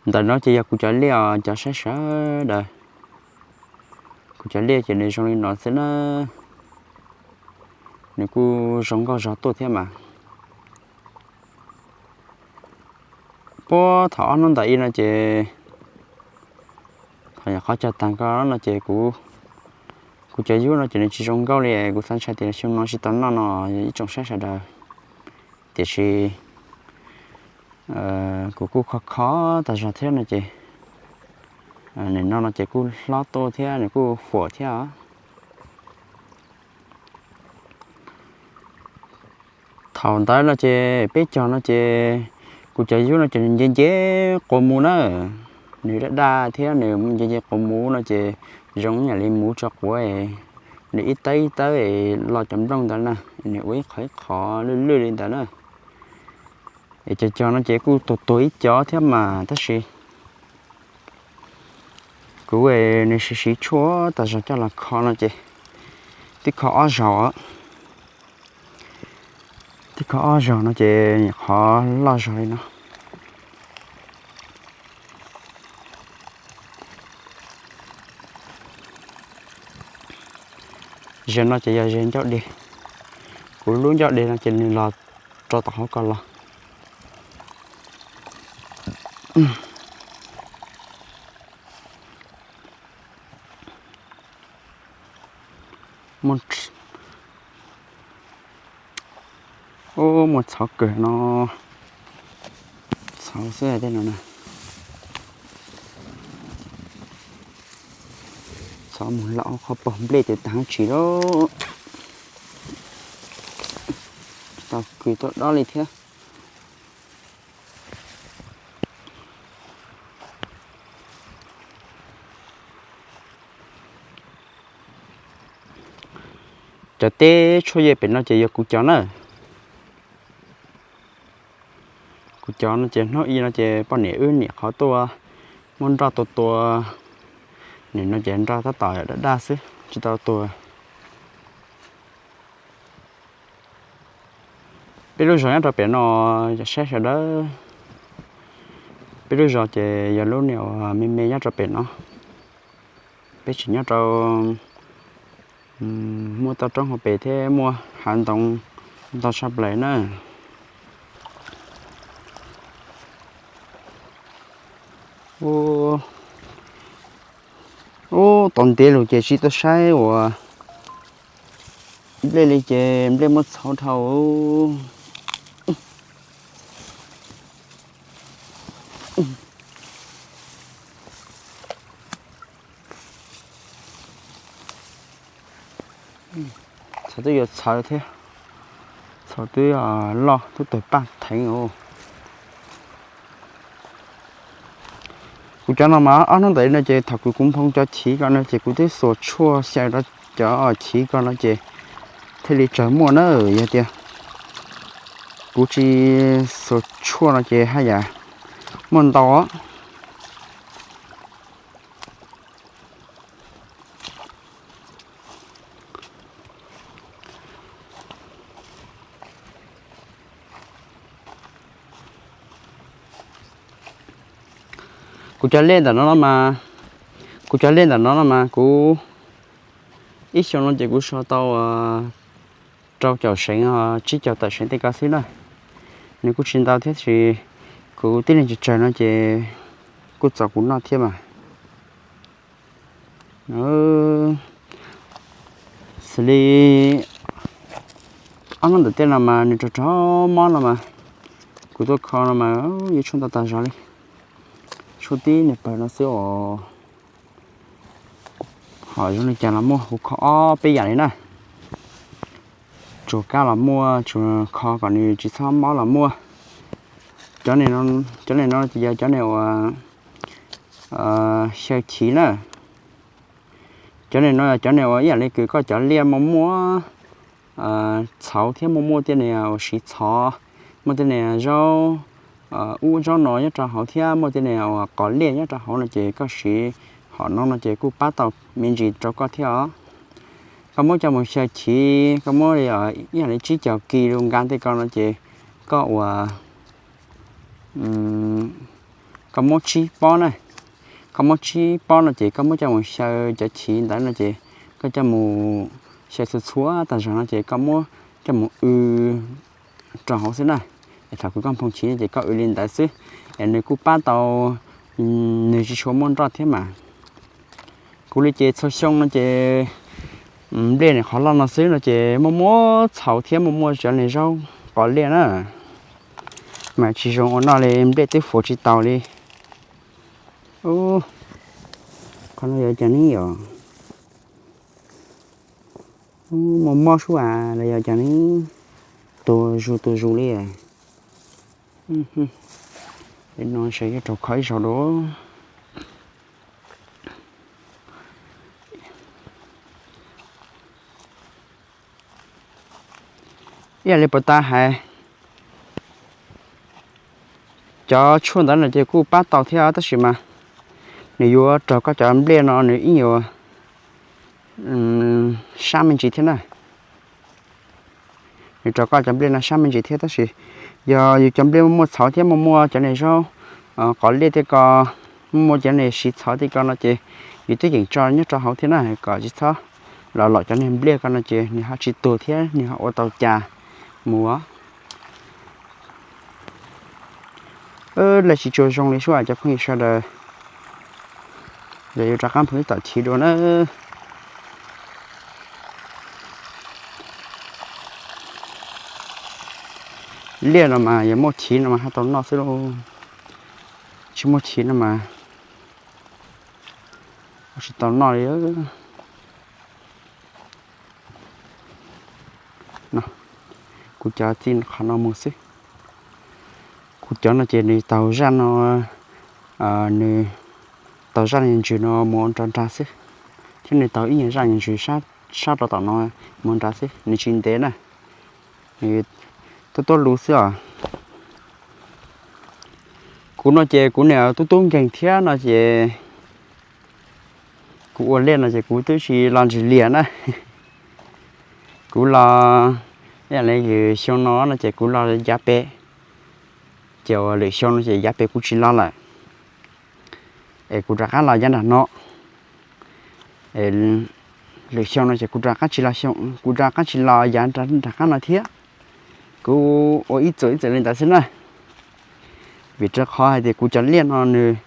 Ntawm no ces yog kuv cov liaj os cov saib sawv daws. Kuv cov liaj ces nws zoo li no xwb na. Nws kuj zoo nkauj zog tuaj thiab mas. Puag thaum ob hnub ntawm ib no ces, thaum nyuam qhuav cog tag ko no ces kuv, kuv cov yub no ces nws tsis zoo nkauj li, kuv xav ntshai tias xyoo no tsis tau noj no ib tsoom saib sawv daws. Tiam sis kuv kuj kho kho tag zog thiab no ces, nws no no ces kuj hlob tuaj thiab nws kuj huam thiab os. Thaum ntawd no ces peb cog no ces kuv cov yub no ces nws nce nce quas mus na. Nws daj daj thiab nws nce nce quas mus no ces zoo yam li muv tso quav, nws ib tawb ib tawb los cov nplooj ntawd na, nws ua ib qho ib qho lwj lwj li ntawd na. Es cov cog no ces kuj tuag tuag ib co thiab mas tab sis kuv nws siv siv tshuaj tas zog coj los kho no ces twb kho ob zaug. Twb kho ob zaug no ces nyuam qhuav loj zog li no. Ze no ces yog ze ncauj deg. Kuv lub ncauj deg no ces nws los rau tom hauv ko los. Ub, muaj txhov kawg no. Txhov xwb tej no na. Txhov mus lawm qhov pog nplej ces tag tsis lawm. Tau kws tuaj dob li thiab. Cov teb tshuaj yej pem no ces yog kuv cov na. Kuv cov no ces hnub ib no ces poj niam wb niam qhov tuaj muab nroj tua tua. Nim no ces nroj tab tom daj daj xwb tsis tau tuag. Peb lub zos nyob rau pem no, saib sawv daws. Peb lub zos ces yog lub niag uas me me nyob rau pem no. Peb tseem nyob rau muaj toj roob hauv pes thiab muaj hav ntoo ntau tshaj plaws na. Ub, tau ntev lawm ces tsis tau saib uas nplej li ces nplej muaj txhov dhau. Txhov twb yuav txhawv thiab, txhov twb loj twb tawg paj theev os. Kuv cov no mas ob hnub ntawd no ces thaum kuv kuv nphoo cov chiv ko no ces kuv twb xuas tshuaj xyaw rau cov chiv ko no ces thiaj li tsawg muaj na. Yog tias kuv tsis xuas tshuaj no ces haj yam muaj ntau. Kuv cov liaj ntawm no no mas, kuv cov liaj ntawm no no mas kuv ib xyoo no ces kuv so tau rau caum seev, tsib caug tawm seev tej ko xwb na. Nws kuj tsis ntau thiab sis kuv tib leeg tsawg tsawg no ces kuj txaus kuv noj thiab mas. Xws li ob hnub ntawm tej no mas nws raug raug mob no mas, kuv tuaj kho no mas yuav tshuaj ntau tag zog li. Tshuaj tib niag pawg no xwb os. Ho zoo li cas los muaj, kuv kho ob peb yam li na. Tsuag kab los muaj, tsuag kho kom nws tsis txhob mob los muaj. Cov, cov niag no ces yog cov niag uas xyaw chiv na. Cov niag no yog cov niag uas ib yam li kws koj cov liaj muaj muaj txhauv thiab muaj muaj tej niag uas siv txhov, muaj tej niag zaub ub zaub no nyob rau hauv thiab muaj tej niag uas qos liaj nyob rau hauv no ces koj siv hom no no ces kuj pab tau me ntsis rau koj thiab os. Koj muab coj mus xyaw chiv, koj muab li ib yam li tsib caug kis lus nkas tej ko no ces koj uas koj muab tsib pob na, koj muab tsib pob no ces koj muab coj mus xyaw cov chiv ntawd no ces koj coj mus xyaw txhua txhua tag zog no ces koj muab coj mus w rau hauv xwb na. Es thaum kws koj nphoo chiv no ces koj w li ntawd xwb, es nws kuj pab tau, nws tsis tshua muaj nroj thiab mas. Kuv li ces txhua xyoo no ces nplej nws qhov loj no xwb no ces muaj muaj txhauv thiab muaj muaj cov niag zaub qos liaj na, mas tsis zoo ua noj li, nplej twb fuav tsis taus li. Qhov no yog cas ne yom? Muaj mob sub as los yog cas ne, tuag zus tuag zus li. No ntshe yuav raug kho ib zaug dua. Ib yam li puas tas hais, cov tshuaj ntawd no ces kuj pab tau thiab tab sis mas nws yuav raug koj cov nplej no nws ib nyuag sab me ntsis thiab na. Nws raug koj cov nplej no sab me ntsis thiab tab sis yog yus cov nplej muaj muaj txhauv thiab muaj muaj cov niag zaub qos liaj tej ko, muaj muaj cov niag siv txhov tej ko no ces yus twb yeem tso nyob rau hauv thiab na kom tsis txhob los lom cov niag nplej ko no ces nws ho tsis tuag thiab nws ho ua tau cas mus. Lawv tsis tshua zoo li sub cov phooj ywg sawv daws, yog yus rov qab nphoo ib tom chiv dua na. Liaj no mas yog muaj chiv no mas ho tau noj xwb lauj, tsis muaj chiv no mas ua tsis tau noj li. Kuv cov txij qhov no mus xwb. Kuv cov no ces nws taug zaj no, nws taug zaj niag ntsws no mus nrad nrad xwb, thiab nws taug ib nyuag zaj niag ntsws sab rau tom no mus nrad xwb, nws tsis ntev na, nws tuab tuab lus xwb os. Kuv no ces kuv niam tub tub nkeeg thiab no ces kuv ua liaj no ces kuv twb tsis los ntsws liaj na. Kuv los, ib yam li xyoo no no ces kuv los yav pem, ces lwm xyoo no ces yav pem kuv tsis los lawm, es kuv rov qab los yav nram no. Lwm xyoo no ces kuv rov qab tsis los, kuv rov qab tsis los yav nram qab no thiab. Kuv ua ib txwm ib txwm li ntawd xwb na, vim rau qhov hais tias kuv cov liaj no nws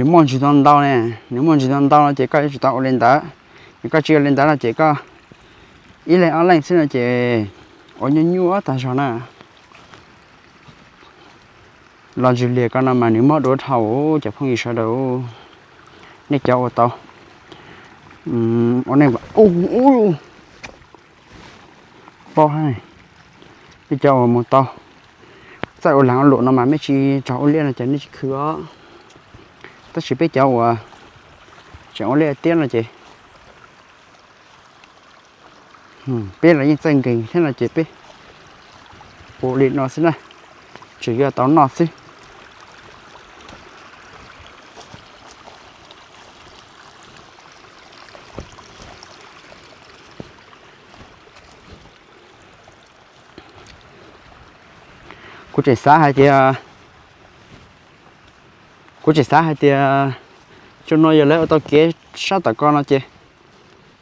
muaj ntsws ntau ntau ne, nws muaj ntsws ntau ntau no ces koj yuav tsum tau ua li ntawd. Yog koj tsis ua li ntawd no ces koj ib leeg ob leeg xwb no ces ua nyuaj nyuaj tag zog na. Los ntsws liaj ko no mas nws mob dua dhau cov phooj ywg sawv daws, nej cov ua tau, ua neej ua paub, nej cov uas mus tau txawj ua laag ua luam no mas mej tsis txog ua liaj no ces nej tsis khwv os. Tab sis peb cov uas tseem ua liaj tiab no ces peb los yeej txawj nkees thiab no ces peb ua li no xwb na, tsuas yuav tau noj xwb. Kuv tseem xav hais tias, kuv tseem xav hais tias, tsuas no yog lawv ua tau kev sab tom ko no ces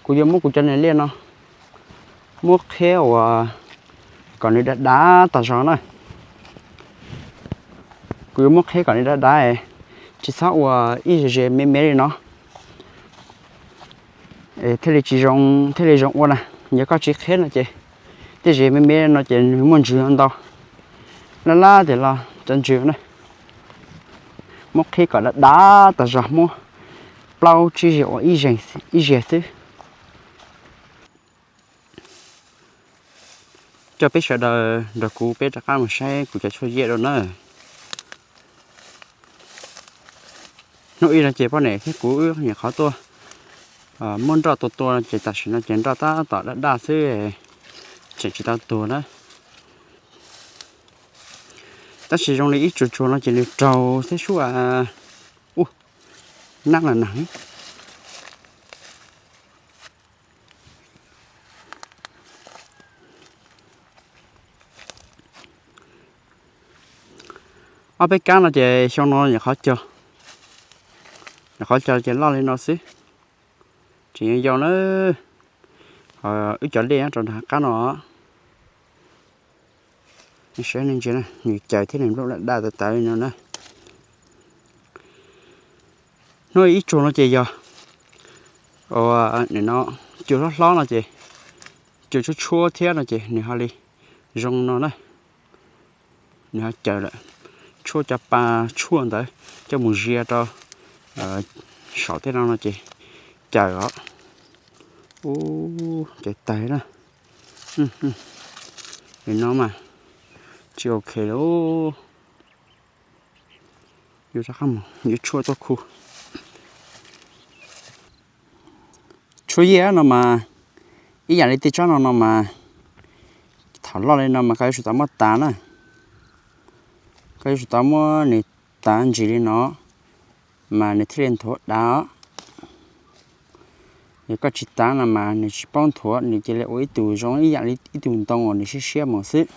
kuv yuav muab kuv cov niag liaj no muab qheb uas kom nws dav dav tas zog na. Kuv yuav muab qheb kom nws dav dav, tsis txhob ua ib ze ze me me li no, thiaj li tsis zoo, thiaj li zoo ua na. Yog koj tsis qheb no ces tej ze me me no ces nws muaj ntsws ntau, laj laj tias los cov ntsws na. Muab qheb kom dav dav tas zog, muab plaub tsib ze ua ib ze xwb. Coj peb sawv daws nrog kuv peb rov qab mus saib kuv cov tshuaj yej dua na. Hnub ib no ces poj niam thiab kuv wb nyuam qhuav tuaj muab nroj tua tua ces tam sim no ces nroj tab tom daj daj xwb, tseem tsis tau tuag na. Tab sis zoo li ib tsuag tsuag no ces nws raug thiab sub. Ub, nab los nag. Ob peb kab no ces xyoo no nyuam qhuav cog, nyuam qhuav cog ces loj li no xwb. Tseem yau yau na. Wb cov dej nyob rau nram qab no. Saib nej ntsia, nws caws thiab nws nplooj daj daj tawv tawv li no na. Hnub ib tsuag no ces yog, nim no cua hlob hlob no ces, cua tshuab tshuab thiab no ces nws ho li zoo no na. Nws ho caws lawm, tshuab cov pa tshuaj ntawd coj mus zia rau saum tej no no ces caws os. Ub, caws tag na. Li no mas tsis ok li. Yuav rov qab mus yuav tshuaj tuaj khu. Tshuaj yiaj no mas ib yam li tej tsob no no mas thaum loj li no mas koj yuav tsum tau muab tav na. Koj yuav tsum tau muab nws tav ntsis li no mas nws thiaj li nthuav dav. Yog koj tsis tav no mas nws tsis paub nthuav, nws cia li ua ib tug zoo ib yam li ib tug ntoo uas nws siab siab mus xwb.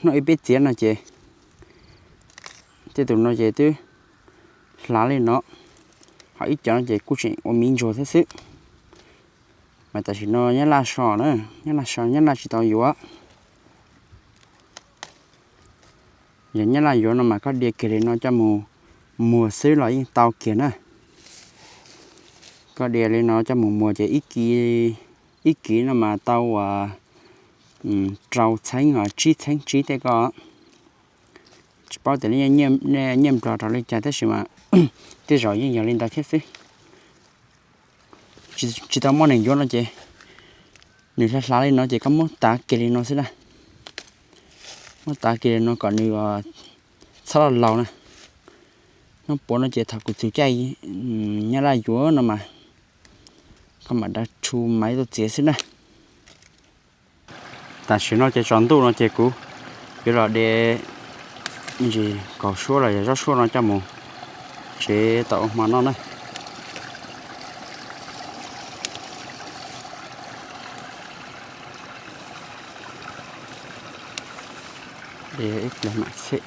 Hnub ib peb txiav no ces tej tus no ces twb hlav li no, ho ib cov no ces kuj tseem ua miv ntsuag thiab xwb. Mas tam sim no nyab laj so na, nyab laj so, nyab laj tsis tau yuav. Yog nyab laj yuav no mas koj dia kiag li no coj mus muag xwb los yeej tau kiag na. Koj dia li no coj mus muag ces ib kiv no mas tau uas rau txheeb, tsib txheeb tsib tej ko. Tsis paub tias nej nyiaj nplog rau li cas tab sis mas tej zaum yeej yog li ntawd thiab xwb. Tsis tau muaj neeg yuav no ces nws hlav hlav li no ces koj muab tav kiag li no xwb na. Muab tav kiag li no kom nws txhob laus laus na. Hnub puav no ces thaum kuv txug caij nyab laj yuav no mas koj mam rov tshu maiv tuaj txiav xwb na. Tam sim no ces tsaus ntuj no ces kuv yuav los de ntsis kaus suab los yog zaub suab no coj mus tsev tau ua hmo noj na. De ib pliag mam xwb.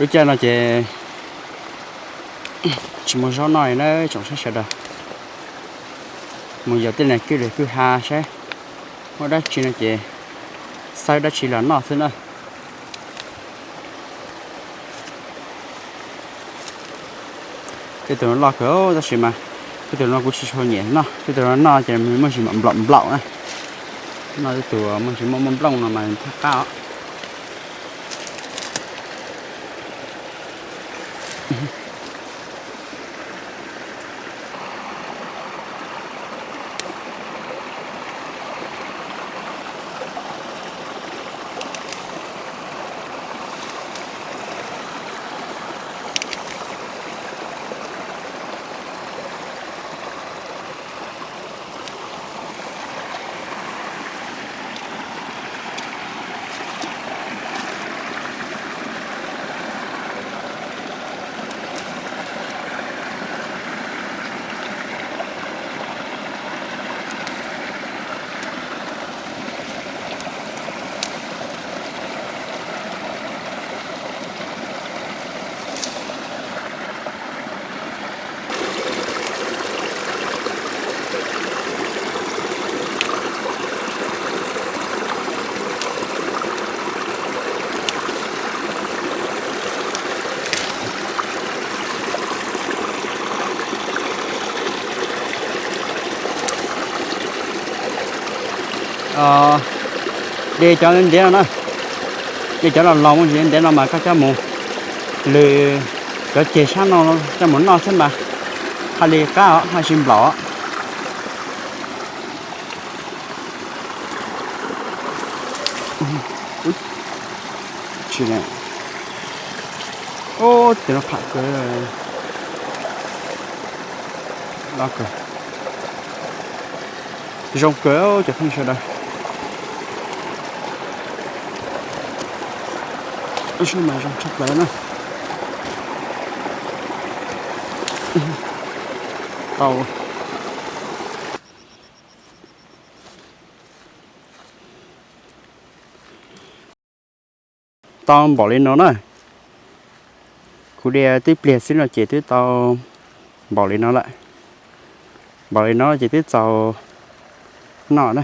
Lub caij no ces tsis muaj zaub noj li na tsoom saib sawv daws. Mus yos tej niag kwj lwm kwj ha saib muaj dab tsi no ces xawb dab tsi los noj xwb na. Tej tus no loj kawg tab sis mas tej tus no kuv tsis tshua nyiam noj, tej tus no noj ces muaj ntsis mam nplaum nplaum na. Noj tej tus muaj ntsis muaj muaj nplooj no mas thiaj qab os. De cov ntev no na, de cov los los muaj ntsis ntev no mas koj coj mus lwm cov ceg sab no coj mus noj xwb mas haj li qab os, haj tsis nplaum. Ub, tej no pham kawg. Zoo kawg cov phooj ywg sawv daws. Lub sij hawm no zoo tshaj plaws na. Tau tau npaum li no na. Kuv de twb pliag xwb no ces twb tau npaum li no lawm. Npaum li no ces twb txaus noj na,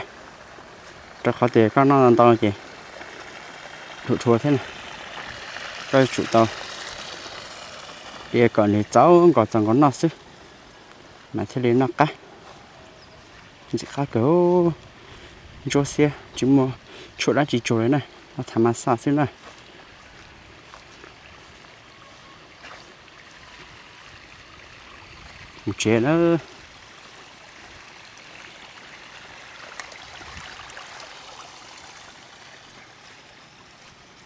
rau qhov tias koj noj ntau ces dhuav rhuav thiab na. Koj yuav tsum tau de kom nws txaus nkaus txaus nkaus noj xwb mas thiaj li noj qab. Ntxim qab kawg. Ntsuab xiab tsis muaj tshuaj dab tsi tsuag li na, noj thav mas xaj xwb na. Mus tsev na.